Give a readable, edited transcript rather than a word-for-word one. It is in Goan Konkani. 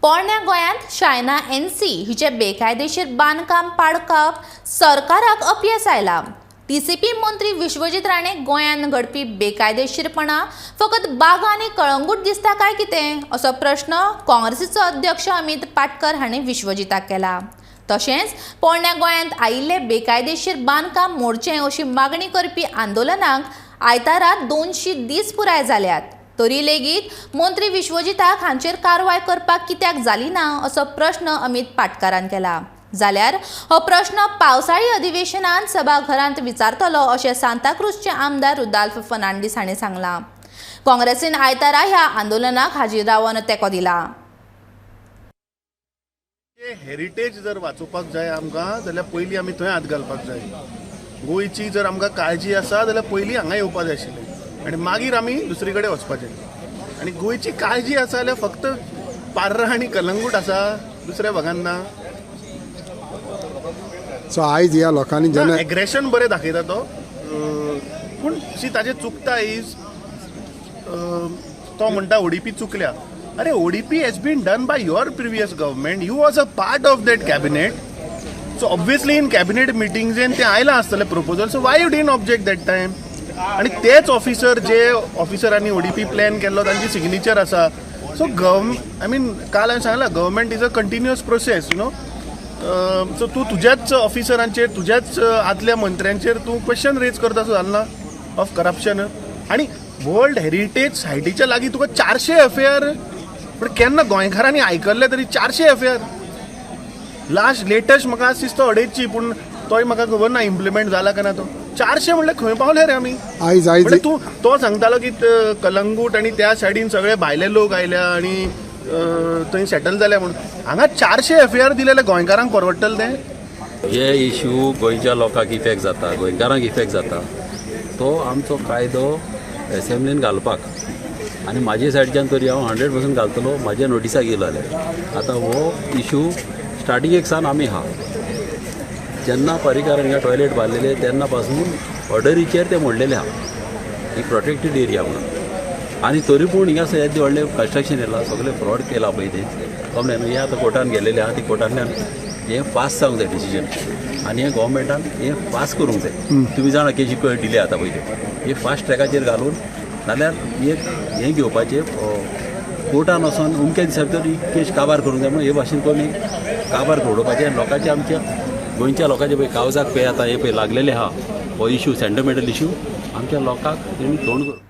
पोरण्या गोंयांत शायना एनसी हिचें बेकायदेशीर बांदकाम पाडकाप सरकाराक अपयस आयलां. टीसीपी मंत्री विश्वजीत राणे गोंयांत घडपी बेकायदेशीरपणा फकत बागा आनी कळंगूट दिसता काय कितें, असो प्रश्न काँग्रेसीचो अध्यक्ष अमित पाटकर हांणी विश्वजिताक केला. तशेंच पोरण्या गोंयांत आयिल्ले बेकायदेशीर बांदकाम मोडचें अशी मागणी करपी आंदोलनाक आयतारा 200 दीस पुराय जाल्यात, तरी लेगीत मंत्री विश्वजिताक हांचेर कारवाय करपाक कित्याक जाली ना, असो प्रश्न अमित पाटकारान केला. जाल्यार हो प्रश्न पावसाळी अधिवेशनात सभाघरांत विचारतलो अशें सांताक्रूजचे आमदार रुदाल्फ फर्नांडीस हांणी सांगलां. काँग्रेसीन आयतारा ह्या आंदोलनाक हाजीर रावन तेंको दिला. हेरिटेज जर वाचोवपाक जाय आमकां जाल्यार पयलीं आमी थंय हात घालपाक जाय. गोंयची जर आमकां काळजी आसा जाल्यार पयलीं हांगा येवपा जाय आशिल्लें आनी मागीर आमी दुसरे कडेन वचपाचें. आनी गोंयची काळजी आसा जाल्यार फक्त पार्रा आनी कलंगूट आसा, दुसऱ्या भागान ना. सो आयज ह्या लोकांनी जेन्ना एग्रेशन बरें दाखयता तो, पूण सी ताजें चुकता is तो म्हणटा ओडीपी चुकल्या. अरे, ODP has been done by your previous government. You was a part of that cabinet, so obviously in cabinet मिटिंग्सेन ते आयलां आसतलें proposal, so why you didn't object that time? आनी तेच ऑफिसर, जे ऑफिसरांनी ओडीपी प्लॅन केल्लो, तांची सिग्नेचर आसा. सो गव I mean, काल हांवें सांगलां, government is a continuous process. So तूं तुज्याच ऑफिसरांचेर, तुज्याच आदल्या मंत्र्यांचेर तूं क्वेश्चन रेज करता सो जालें ना ऑफ करप्शन. आनी वर्ल्ड हेरिटेज सायटीच्या लागीं तुका 400 एफआयआर, पण केन्ना गोंयकारांनी आयकल्लें तरी 400 एफआयआर? लास्ट लेटस्ट म्हाका आज दिसता अडेचची, पूण तोय म्हाका खबर ना इम्प्लिमेंट जाला काय ना तो. 400 म्हणल्यार खंय पावले रे आमी? आयज आयज म्हणजे तूं तो सांगतालो की कलंगूट आणि त्या सायडीन सगळे भायले लोक आयल्या आणि थंय सेटल जाल्या म्हणून. हांगा 400 एफआयआर दिलेले, गोंयकारांक परवडटलें तें? हे इशू गोंयच्या लोकांक इफेक्ट जाता, गोंयकारांक इफेक्ट जाता, तो आमचो कायदो एसेंब्लीन घालपाक आनी म्हाजे सायडच्यान तरी हांव 100% घालतलो. म्हाज्या नोटिसाक येयलो जाल्यार आतां हो इशू स्टार्टिंगेक सावन आमी आहा. जेन्ना पर्रीकारान हिंगा टॉयलेट बांदलेले तेन्ना पासून ऑर्डरीचेर ते मोडलेले आहा, ही प्रोटेक्टेड एरिया म्हणून. आनी तरी पूण हिंगा येदें व्हडलें कन्स्ट्रक्शन येयलां, सगळें फ्रॉड केला पळय तें कमलें न्हू. हें आतां कोर्टान गेलेलें आहा. ती कोर्टांतल्यान हें पास जावंक जाय डिसिजन आनी हें गोवोरमेंटान हें पास करूंक जाय. तुमी जाणा केशी खंय डिले जाता पळय त्यो. हे फास्ट ट्रॅकाचेर घालून नाल्यार एक हें घेवपाचें, कोर्टान वचोन अमक्या दिसा भितर ही केश काबार करूंक जाय म्हणून हे भाशेन करून एक काबार उडोवपाचें. आनी लोकांचे, आमच्या गोंयच्या लोकांचे पळय काळजाक पळय आतां हे पळय लागलेले आहा. हो इशू सेंटिमेंटल इशू आमच्या लोकांक तेणी तोंड करूं.